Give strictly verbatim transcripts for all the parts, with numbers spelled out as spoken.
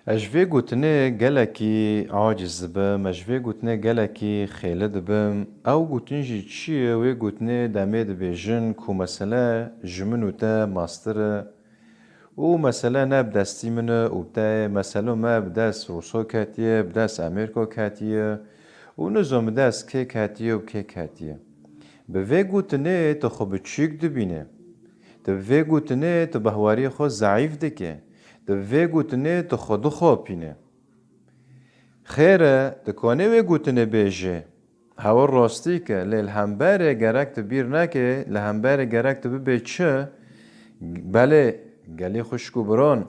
Ez ji vê gotinê gelekî aciz dibim, ez ji vê gotinê gelekî xêli dibim. Ew gotin jî çi ye? Wê gotinê demê dibêjin ku mesele ji min û te mastir e û mesele ne bi destî min e û te ye. Meselo me bi dest Rûso ketiye, bi dest Amerîko ketiye û nizom bi dest kê ketiye û kê ketiye. Bi vê gotinê tu xwe biçûk dibîne. Tu bi vê gotinê tu behwariyê xwe zeîf dike. Tu bi vê gotinê tu xwe dixapîne. Xêr e, tu kanê wê gotinê bêjê. Hewa rastî ke, lê li hemberê gerek tu bîr neke, li hemberê gerek tu bibê çi? Belê, gelî xwişk û biran,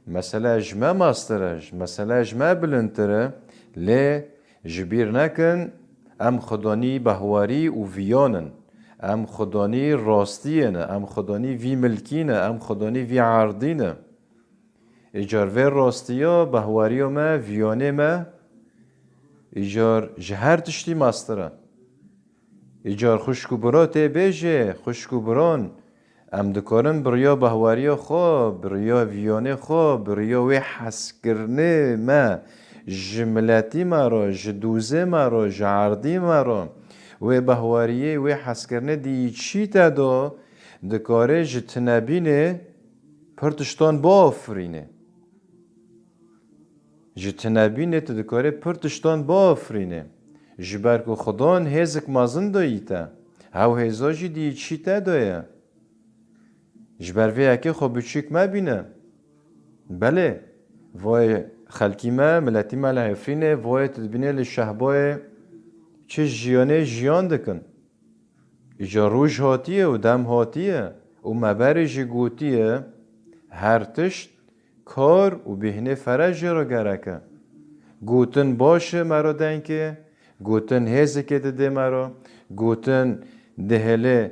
mesele ji me mastir e, mesele ji me bilindtir e, lê ji bîr nekin, em xwedanî behwarî û viyan in. Em xwedanî rastiyê ne, em xwedanî vî milkî ne, em xwedanî vî erdî ne. Îcar vê rastiya, behwariya me, viyanê me, îcar ji her tiştî mastir e. Îcar xwişk û bira tê bêjê, xwişk û biran, em dikarin bi riya behwariya xwe, bi riya viyanê xwe, bi riya wê hezkirinê me ji miletî me re, ji dûzê me re, ji erdî me re, wê behwariyê, wê hezkirinê di yî çî te de dikare ji tinebînê pir tiştan biafirîne. Ji tinebînê tu dikarî pir tiştan biafirînî. Ji ber ku Xudan hêzik mezin dayî te. Hew hêza jî di yî çî te de ye. Ji ber vê yekê xwe biçûk mebîne. Belê, vayê xelkî me, miletî me li Efrînê, vayê tu dibînê li Şehbayê çi jiyanê jiyan dikin. Îca roj hatiye û dem hatiye û me berê jî gotiye, her tişt kar û bêhnê fere jê re gerek e. Gotin baş e me re dengê, gotin hêzikê didê me re, gotin dihêlê,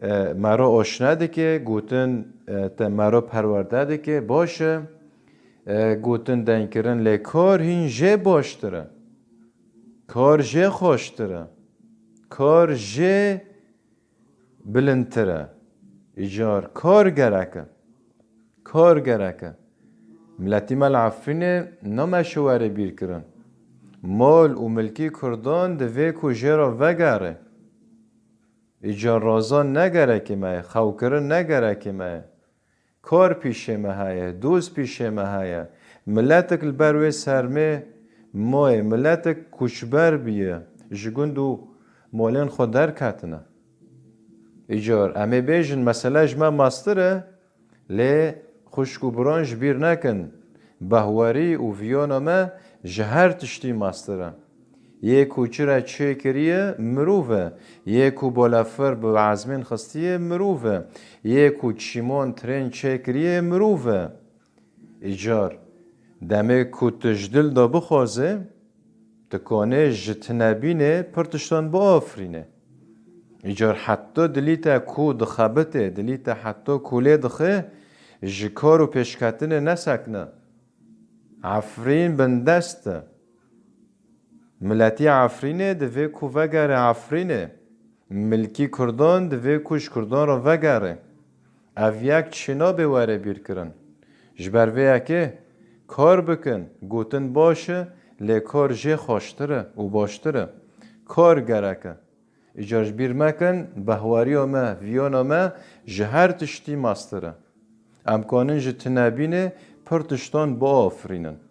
e, me re aşne dike, gotin, e, te me re perwerde dike, baş e, e, gotin dengkirin, lê kar hîn jê baştir e. Kar jê xweştir e. Kar jê bilindtir e. Îcar kar gerek e. Kar gerek e. Miletî me li Efrînê nameşe were bîrkirin. Mal û milkî Kurdan divê ku jê re vegere. Îcar razan ne gerekê me ye, xewkirin ne gerekê me ye. Kar pîşê me heye, doz pîşê me heye. Miletik li ber wê sermê maye, miletik koçber biye, ji gund û molên xwe derketine. Îcar em ê bêjin, mesele ji me mastir e, lê xwişk û biran ji bîr nekin. Behwarî û viyana me ji her tiştî mastir e. Yê ku çi re çêkiriye, mirov e. Yê ku balafir bi ezmên xistiye, mirov e. Yê ku çîmon, trên çêkiriye, mirov e. Îcar, demê ku tu ji dil de bixwaze, tu kanê ji tinebînê pir tiştan biafirîne. Îcar heta dilî te ku dixebite, dilî te heta ku lê dixe, ji kar û pêşketinê nesekine. Efrîn bindest e. Miletî Efrînê divê ku vegere Efrînê. Milkî Kurdan divê ku ji Kurdan re vegere. Ev yek çi nabe were bîrkirin. Ji ber vê yekê kar bikin, gotin baş e, lê kar jê xweştir e û baştir e. Kar gerek e. Îcar ji bîr mekin, behwariya me, viyana me ji her tiştî mastir e. Em kanin ji tinebînê pir tiştan biafirînin.